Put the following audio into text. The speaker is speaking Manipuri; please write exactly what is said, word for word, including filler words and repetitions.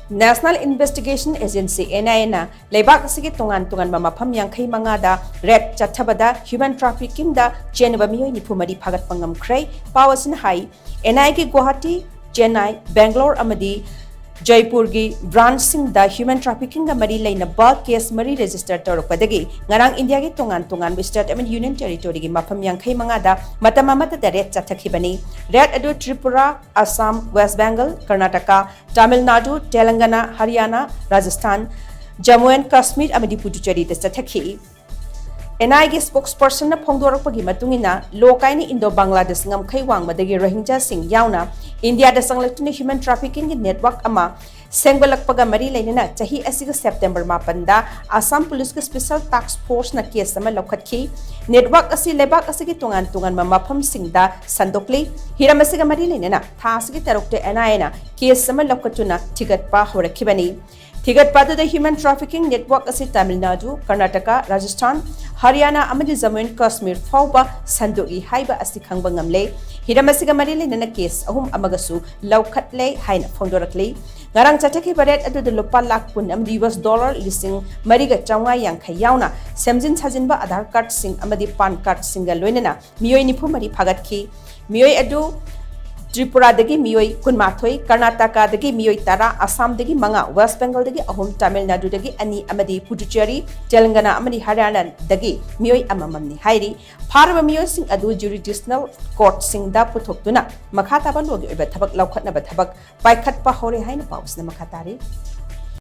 National Investigation Agency, NIA, ꯅ ꯂꯩꯕꯥꯛ ꯑꯁꯤꯒꯤ ꯇꯣꯉꯥꯟ ꯇꯣꯉꯥꯟꯕ ꯃꯐꯝ ꯌꯥꯡꯈꯩ ꯃꯉꯥꯗ ꯔꯦꯗ ꯆꯠꯊꯕꯗ ꯍ꯭ꯌꯨꯃꯦꯟ ꯇ꯭ꯔꯥꯐꯤꯀꯤꯡꯗ ꯆꯦꯟꯅꯕ ꯃꯤꯑꯣꯏ ꯅꯤꯐꯨ ꯃꯔꯤ ꯐꯥꯒꯠꯄ ꯉꯝꯈ꯭ꯔꯦ꯫ ꯄꯥꯎ ꯑꯁꯤꯅ ꯍꯥꯏ, NIA ꯒꯤ ꯒꯨꯋꯥꯍꯥꯇꯤ, ꯆꯦꯟꯅꯥꯏ, ꯕꯦꯡꯒ꯭ꯂꯣꯔ ꯑꯃꯗꯤ ꯖꯩꯄꯨꯔꯒꯤ ꯕ꯭ꯔꯥꯟꯆꯁꯤꯡꯗ ꯍ꯭ꯌꯨꯃꯦꯟ ꯇ꯭ꯔꯥꯐꯤꯀꯤꯡꯒ ꯃꯔꯤ ꯂꯩꯅꯕ ꯀꯦꯁ ꯃꯔꯤ ꯔꯦꯖꯤꯁꯇꯔ ꯇꯧꯔꯛꯄꯗꯒꯤ ꯉꯔꯥꯡ ꯏꯟꯗꯤꯌꯥꯒꯤ ꯇꯣꯉꯥꯟ ꯇꯣꯉꯥꯟꯕ ꯁ꯭ꯇꯦꯠ ꯑꯃꯗꯤ ꯌꯨꯅꯤꯌꯟ ꯇꯦꯔꯤꯇꯣꯔꯤꯒꯤ ꯃꯐꯝ ꯌꯥꯡꯈꯩ ꯃꯉꯥꯗ ꯃꯇꯝ ꯑꯃꯠꯇꯗ ꯔꯦꯗ ꯆꯠꯊꯈꯤꯕꯅꯤ꯫ ꯔꯦꯗ ꯑꯗꯨ ꯇ꯭ꯔꯤꯄꯨꯔꯥ, ꯑꯁꯥꯝ, ꯋꯦꯁ ꯕꯦꯡꯒꯜ, ꯀꯔꯅꯥꯇꯀꯥ, ꯇꯥꯃꯤꯜ ꯅꯥꯗꯨ, ꯇꯦꯂꯪꯒꯅꯥ, ꯍꯔꯤꯌꯥꯅꯥ, ꯔꯥꯖꯁꯊꯥꯟ, ꯖꯝꯃꯨ ꯑꯦꯟ ꯀꯥꯁꯃꯤꯔ ꯑꯃꯗꯤ ꯄꯨꯗꯨꯆꯦꯔꯤꯗ ꯆꯠꯊꯈꯤ꯫ NIA ꯒꯤ ꯁ꯭ꯄꯣꯛꯁꯄꯔꯁꯟꯅ ꯐꯣꯡꯗꯣꯔꯛꯄꯒꯤ ꯃꯇꯨꯡ ꯏꯟꯅ, ꯂꯣ ꯀꯥꯏꯅ ꯏꯟꯗꯣ ꯕꯪꯒ꯭ꯂꯥꯗꯦꯁ ꯉꯝꯈꯩ ꯋꯥꯡꯃꯗꯒꯤ ꯔꯣꯍꯤꯡꯖꯥꯁꯤꯡ ꯌꯥꯎꯅ ꯏꯟꯗꯤꯌꯥꯗ ꯆꯪꯂꯛꯇꯨꯅ ꯍ꯭ꯌꯨꯃꯦꯟ ꯇ꯭ꯔꯥꯐꯤꯀꯤꯡꯒꯤ ꯅꯦꯠꯋꯥꯔꯛ ꯑꯃ ꯁꯦꯝꯒꯠꯂꯛꯄꯒ ꯃꯔꯤ ꯂꯩꯅꯅ ꯆꯍꯤ ꯑꯁꯤꯒꯤ ꯁꯦꯞꯇꯦꯝꯕꯔ ꯃꯥꯄꯟꯗ ꯑꯁꯥꯝ ꯄꯨꯂꯤꯁꯀꯤ ꯁ꯭ꯄꯦꯁꯦꯜ ꯇꯥꯛꯁ ꯐꯣꯔꯁꯅ ꯀꯦꯁ ꯑꯃ ꯂꯧꯈꯠꯈꯤ꯫ ꯅꯦꯠꯋꯥꯔꯛ ꯑꯁꯤ ꯂꯩꯕꯥꯛ ꯑꯁꯤꯒꯤ ꯇꯣꯉꯥꯟ ꯇꯣꯉꯥꯟꯕ ꯃꯐꯝꯁꯤꯡꯗ ꯁꯟꯗꯣꯛꯂꯤ꯫ ꯍꯤꯔꯝ ꯑꯁꯤꯒ ꯃꯔꯤ ꯂꯩꯅꯅ ꯊꯥ ꯑꯁꯤꯒꯤ ꯇꯔꯨꯛꯇ NIA ꯅ ꯀꯦꯁ ꯑꯃ ꯂꯧꯈꯠꯇꯨꯅ ꯊꯤꯒꯠꯄ ꯍꯧꯔꯛꯈꯤꯕꯅꯤ꯫ ꯊꯤꯒꯠꯄ ꯑꯗꯨꯗ ꯍ꯭ꯌꯨꯃꯦꯟ ꯇ꯭ꯔꯥꯐꯤꯀꯤꯡ ꯅꯦꯠꯋꯥꯔꯛ ꯑꯁꯤ ꯇꯥꯃꯤꯜ ꯅꯥꯗꯨ, ꯀꯔꯅꯥꯇꯀꯥ, ꯔꯥꯖꯁꯊꯥꯟ, ꯍꯔꯤꯌꯥꯅꯥ ꯑꯃꯗꯤ ꯖꯝꯃꯨ ꯑꯦꯟ ꯀꯥꯁꯃꯤꯔ ꯐꯥꯎꯕ ꯁꯟꯗꯣꯛꯏ ꯍꯥꯏꯕ ꯑꯁꯤ ꯈꯪꯕ ꯉꯝꯂꯦ꯫ ꯍꯤꯔꯝ ꯑꯁꯤꯒ ꯃꯔꯤ ꯂꯩꯅꯅ ꯀꯦꯁ ꯑꯍꯨꯝ ꯑꯃꯒꯁꯨ ꯂꯧꯈꯠꯂꯦ ꯍꯥꯏꯅ ꯐꯣꯡꯗꯣꯔꯛꯂꯤ꯫ ꯉꯔꯥꯡ ꯆꯠꯊꯈꯤꯕ ꯔꯦꯗ ꯑꯗꯨꯗ ꯂꯨꯄꯥ ꯂꯥꯈ ꯀꯨꯟ ꯑꯃꯗꯤ ꯌꯨ ꯑꯦꯁ ꯗꯣꯂꯔ ꯂꯤꯁꯤꯡ ꯃꯔꯤꯒ ꯆꯥꯝꯃꯉꯥ ꯌꯥꯡꯈꯩ ꯌꯥꯎꯅ ꯁꯦꯝꯖꯤꯟ ꯁꯥꯖꯤꯟꯕ ꯑꯥꯙꯥꯔ ꯀꯥꯔꯗꯁꯤꯡ ꯑꯃꯗꯤ ꯄꯥꯟ ꯀꯥꯔꯗꯁꯤꯡꯒ ꯂꯣꯏꯅꯅ ꯃꯤꯑꯣꯏ ꯅꯤꯐꯨ ꯃꯔꯤ ꯐꯥꯒꯠꯈꯤ꯫ ꯃꯤꯑꯣꯏ ꯑꯗꯨ ꯇ꯭ꯔꯤꯄꯨꯔꯥꯗꯒꯤ ꯃꯤꯑꯣꯏ ꯀꯨꯟꯃꯥꯊꯣꯏ, ꯀꯔꯅꯥꯇꯀꯥꯗꯒꯤ ꯃꯤꯑꯣꯏ ꯇꯔꯥ, ꯑꯁꯥꯝꯗꯒꯤ ꯃꯉꯥ, ꯋꯦꯁ ꯕꯦꯡꯒꯜꯗꯒꯤ ꯑꯍꯨꯝ, ꯇꯥꯃꯤꯜ ꯅꯥꯗꯨꯗꯒꯤ ꯑꯅꯤ ꯑꯃꯗꯤ ꯄꯨꯗꯨꯆꯦꯔꯤ, ꯇꯦꯂꯪꯒꯅꯥ ꯑꯃꯗꯤ ꯍꯔꯤꯌꯥꯅꯥꯗꯒꯤ ꯃꯤꯑꯣꯏ ꯑꯃꯃꯝꯅꯤ ꯍꯥꯏꯔꯤ꯫ ꯐꯥꯔꯕ ꯃꯤꯑꯣꯏꯁꯤꯡ ꯑꯗꯨ ꯖꯨꯔꯤꯗꯤꯁꯅꯦꯜ ꯀꯣꯔꯠꯁꯤꯡꯗ ꯄꯨꯊꯣꯛꯇꯨꯅ ꯃꯈꯥ ꯇꯥꯕ ꯂꯣꯒꯤ ꯑꯣꯏꯕ ꯊꯕꯛ ꯂꯧꯈꯠꯅꯕ ꯊꯕꯛ ꯄꯥꯏꯈꯠꯄ ꯍꯧꯔꯦ ꯍꯥꯏꯅ ꯄꯥꯎꯁꯤꯅ ꯃꯈꯥ ꯇꯥꯔꯤ꯫